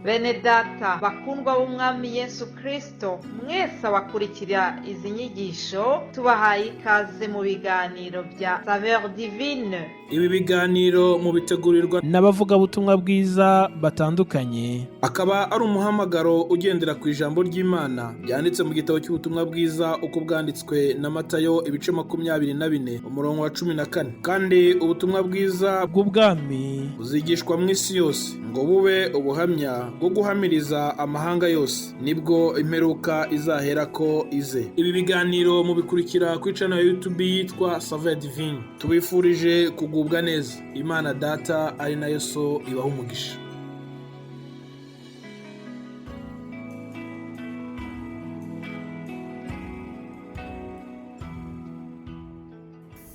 Bene data bakundwa b'Umwami Yesu Kristo, mwese abakurikira izi nyigisho, tubahaye ikaze mu biganiro bya Saveur Divine. Ibi biganiro mubitegurirwa n'abavugabutumwa bwiza batandukanye, akaba ari umuhamagaro ugendera ku ijambo ry'Imana ryanditse mu gitabo cy'ubutumwa bwiza uko bwanditswe na Matayo, ibice 24, umurongo wa 14. Kandi ubutumwa bwiza bw'ubwami buzigishwa mu isi yose ngo bube ubuhamya bwo guhamiriza amahanga yose, nibwo imperuka izaherako ize. Ibi biganiro mubikurikira kuri channel ya YouTube yitwa Saveur Divine. Tubifurije kugubwa neza. Imana Data ari nayo So ibaha umugisha.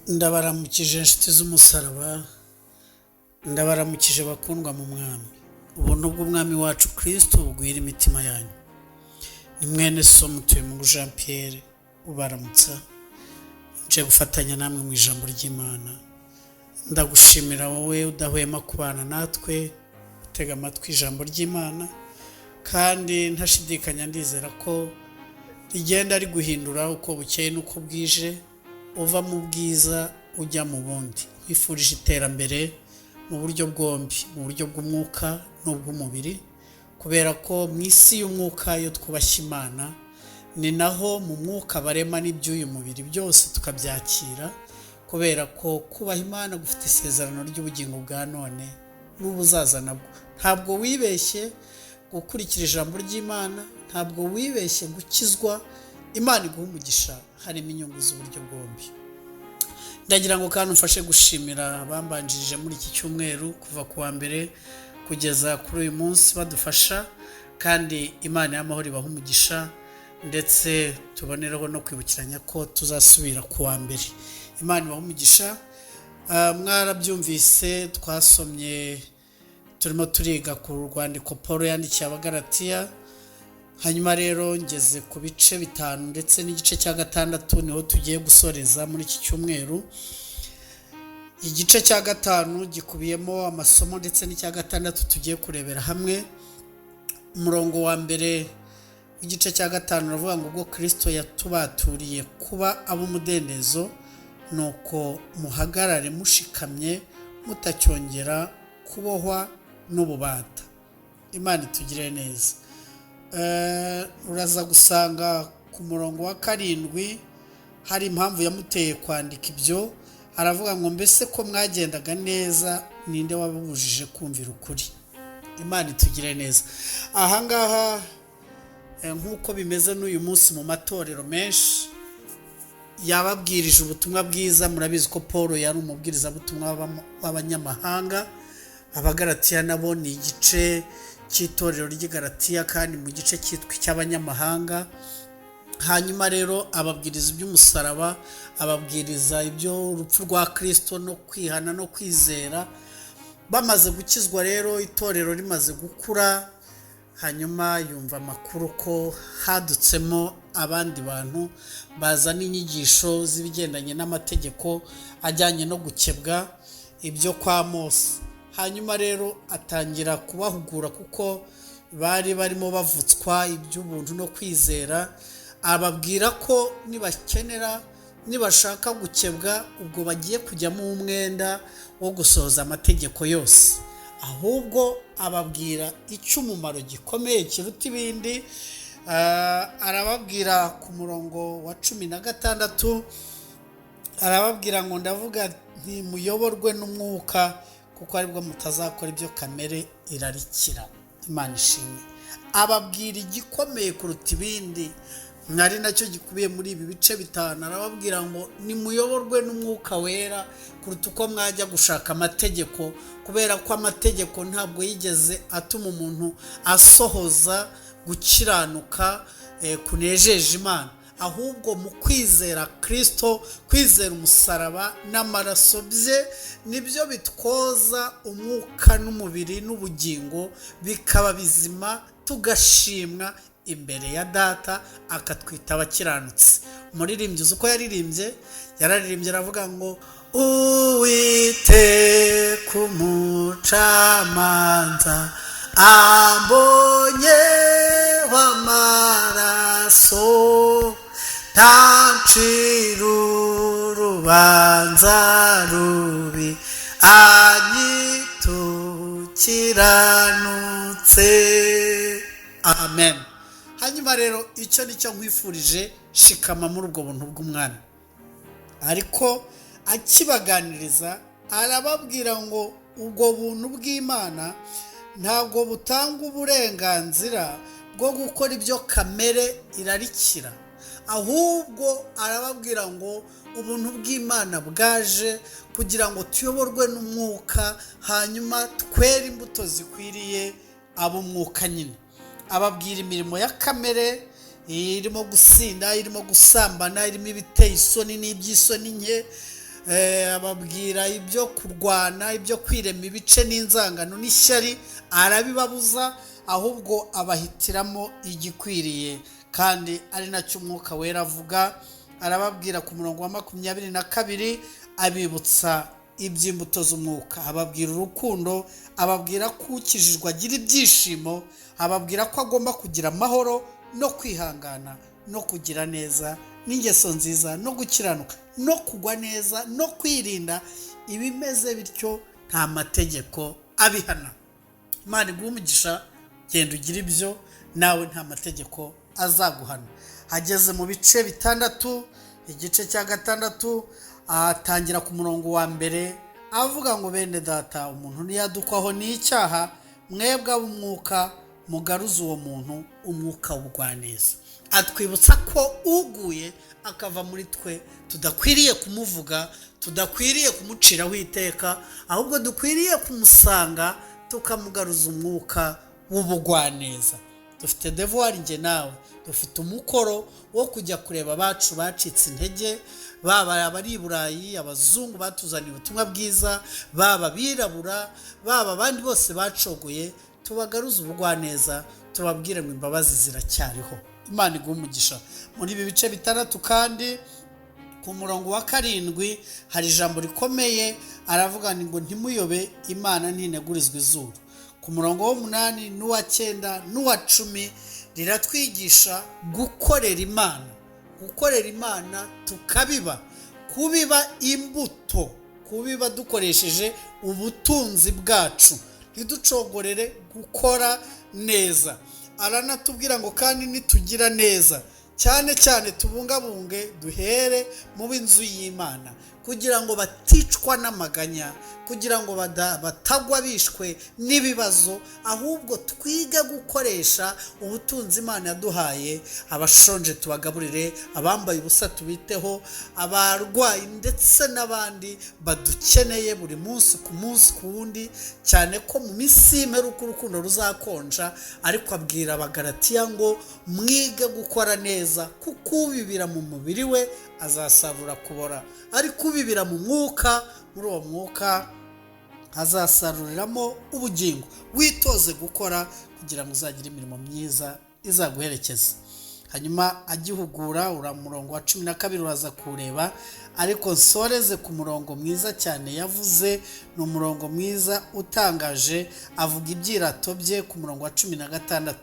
Ndabaramukije inshuti z'umusaraba, ndabaramukije bakundwa mu Mwami. Ubuntu bw'Umwami wacu Kristo bugwira imitima yanyu. Ni mwene so Mutuyemungu Jean Pierre ubaramutsa, nje gufatanya namwe mu ijambo ry'Imana. Ndagushimira wowe udahwema kubana natwe, utega amatwi ijambo ry'Imana, kandi ntashidikanya ndizera ko rigenda riguhindura uko bukeye n'uko bwije, uva mu bwiza ujya mu bundi. Nkwifurije iterambere mu buryo bwombi, mu buryo bw'umwuka n'ubw'umubiri, kubera ko mu isi y'umwuka iyo twubashye Imana, ni naho mu mwuka barema n'iby'uyu mubiri byose tukabyakira, kubera ko kubaha Imana gufite isezerano ry'ubugingo bwa none n'ubuzaza nabwo. Ntabwo wibeshye gukurikira ijambo ry'Imana, ntabwo wibeshye gukizwa. Imana iguha umugisha, harimo inyungu z'uburyo bwombi. Ndagira ngo kandi umfashe gushimira abambanjirije muri iki cyumweru kuva ku wa mbere kugeza kuri uyu munsi badufasha, kandi Imana y'amahoro ibaha umugisha, ndetse tubonereho no kwibukiranya ko tuzasubira ku wa mbere. Imana ibaha umugisha. Mwarabyumvise, twasomye turimo turiga ku rwandiko Paul yandikiye Abagalatiya. Hanyuma rero ngeze ku bice 5 ndetse n'igice cya 6 niho tugiye gusoreza muri iki cyumweru. Igice cya 5 gikubiyemo amasomo ndetse n'icya 6 tugiye kurebera hamwe. Umurongo wa mbere w'igice cya 5 uravuga ngo ubwo Kristo yatubaturiye kuba ab'umudendezo, nuko muhagarare mushikamye mutacyongera kubohwa n'ububata. Imana itugire neza. Uraza gusanga ku murongo wa 7 hari impamvu yamuteye kwandika ibyo. Aravuga ngo mbese ko mwagendaga neza, ninde wababujije kumvira ukuri? Imana itugire neza. Ahangaha nk'uko bimeze n'uyu munsi mu matorero menshi yababwirije ubutumwa bwiza. Murabizi ko Paul yari umubwirizabutumwa w'abanyamahanga. Abagalatiya nabo ni igice cy'itorero ry'i Galatiya, kandi mu gice cyitwa icy'abanyamahanga. Hanyuma rero ababwiriza iby'umusaraba, ababwiriza iby'urupfu rwa Kristo no kwihana no kwizera. Bamaze gukizwa rero, itorero rimaze gukura, hanyuma yumva amakuru ko hadutsemo abandi bantu bazana inyigisho z'ibigendanye n'amategeko ajyanye no gukebwa, ibyo kwa Mose. Hanyuma rero atangira kubahugura kuko bari barimo bavutswa iby'ubuntu no kwizera. Ababwira ko nibakenera, nibashaka gukebwa, ubwo bagiye kujyamo umwenda wo gusohoza amategeko yose. Ahubwo ababwira icy'umumaro gikomeye kiruta ibindi. Arababwira ku murongo wa 16, arababwira ngo ndavuga ntimuyoborwe n'umwuka, kuko aribwo mutazakora ibyo kamere irarikira. Imana ishimwe. Ababwira igikomeye kuruta ibindi, mwari nacyo gikubiye muri ibi bice 5. Arababwira ngo nimuyoborwe n'umwuka wera kuruta uko mwajya gushaka amategeko, kubera ko amategeko ntabwo yigeze atuma umuntu asohoza gukiranuka kunejeje Imana. Ahubwo mu kwizera Kristo, kwizera umusaraba n'amaraso bye, nibyo bitwoza umwuka n'umubiri n'ubugingo, bikaba bizima, tugashimwa imbere ya Data, akatwita abakiranutsi. Umuririmbyi uzi uko yaririmbye? Yararirimbye aravuga ngo Uwiteka umucamanza Ambonye w'amaraso, ntancira urubanza rubi, anyitukiranutse. Amen. Hanyuma rero icyo ni cyo nkwifurije: shikama muri ubwo buntu bw'Umwami. Ariko akibaganiriza arababwira ngo ubwo buntu bw'Imana ntabwo butanga uburenganzira bwo gukora ibyo kamere irarikira, ahubwo arababwira ngo ubuntu bw'Imana bwaje kugira ngo tuyoborwe n'Umwuka, hanyuma twere imbuto zikwiriye ab'Umwuka nyine. Ababwira imirimo ya kamere irimo gusinda, irimo gusambana, irimo ibiteye isoni n'iby'isoni nke. Ababwira ibyo kurwana, ibyo kwirema ibice n'inzangano n'ishyari, arabibabuza, ahubwo abahitiramo igikwiriye kandi ari nacyo Umwuka Wera avuga. Arababwira ku murongo wa 22, abibutsa iby'imbuto z'Umwuka, ababwira urukundo, ababwira ko ukijijwe agira ibyishimo, ababwira ko agomba kugira amahoro no kwihangana no kugira neza n'ingeso nziza no gukiranuka no kugwa neza no kwirinda. Ibimeze bityo nta mategeko abihana. Imana iguhe umugisha. Genda ugire ibyo, nawe nta mategeko azaguhana. Hageze mu bice bitandatu, igice cya gatandatu atangira ku murongo wa mbere avuga ngo: "Bene Data, umuntu ntiyadukwaho n'icyaha, mwebwe ab'Umwuka mugaruze uwo muntu umwuka w'ubugwaneza." Atwibutsa ko uguye akava muri twe tudakwiriye kumuvuga, tudakwiriye kumuciraho iteka, ahubwo dukwiriye kumusanga tukamugaruza umwuka w'ubugwaneza. Dufite devoir, njye nawe dufite umukoro wo kujya kureba abacu bacitse intege, baba abari i Burayi, abazungu batuzaniye ubutumwa bwiza, baba abirabura, baba abandi bose bacogoye, tubagaruze ubugwaneza, tubabwire ngo imbabazi ziracyariho. Imana iguhe umugisha. Muri ibi bice bitandatu kandi, ku murongo wa karindwi hari ijambo rikomeye, aravuga ngo: "Ntimuyobe, Imana ntinegurizwa izuru." Ku murongo w'umunani n'uwa cyenda n'uwa 10 riratwigisha gukorera Imana, gukorera Imana tukabiba, kubiba imbuto, kubiba dukoresheje ubutunzi bwacu, ntiducogorere gukora neza. Aranatubwira ngo kandi nitugira neza, cyane cyane tubungabunge, duhere mu b'inzu y'Imana, kugira ngo baticwa n'amaganya, kugira ngo batagwa bishwe n'ibibazo, ahubwo twige gukoresha ubutunzi Imana yaduhaye. Abashonje tubagaburire, abambaye ubusa tubiteho, abarwayi ndetse n'abandi badukeneye buri munsi, ku munsi ku wundi, cyane ko mu minsi y'imperuka urukundo ruzakonja. Ariko abwira Abagaratiya ngo mwige gukora neza, kuko ubibira mu mubiri we azasarura kubora, ariko ubibira mu mwuka, muri uwo mwuka azasaruriramo ubugingo. Witoze gukora kugira ngo uzagire imirimo myiza izaguherekeza. Hanyuma agihugura, uriya murongo wa 12 uraza kuwureba, ariko nsoreze ku murongo mwiza cyane yavuze. Ni umurongo mwiza utangaje. Avuga ibyirato bye ku murongo wa 16,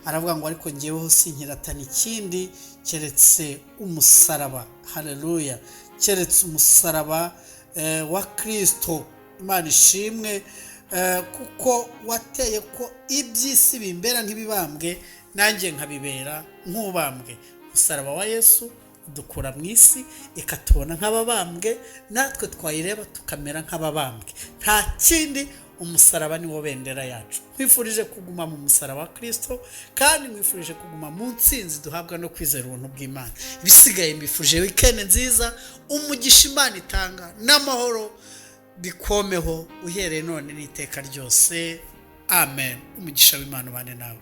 aravuga ngo: "Ariko ngeweho sinkiratana ikindi keretse umusaraba." Haleluya! Keretse umusaraba wa Kirisito. Imana ishimwe, kuko wateye ko iby'isi bimbera nk'ibibambwe, nanjye nkabibera nk'ubambwe. Umusaraba wa Yesu udukura mu isi, ikatubona nk'ababambwe, natwe twayireba tukamera nk'ababambwe. Nta kindi, umusaraba ni wo bendera yacu. Nkwifurije kuguma mu musaraba wa Kirisito, kandi nkwifurije kuguma mu nsinzi duhabwa no kwizera ubuntu bw'Imana. Ibisigaye, mbifurije weekend nziza. Umugisha Imana itanga n'amahoro bikomeho uhereye none n'iteka ryose. Amen. Umugisha w'Imana ubane nawe.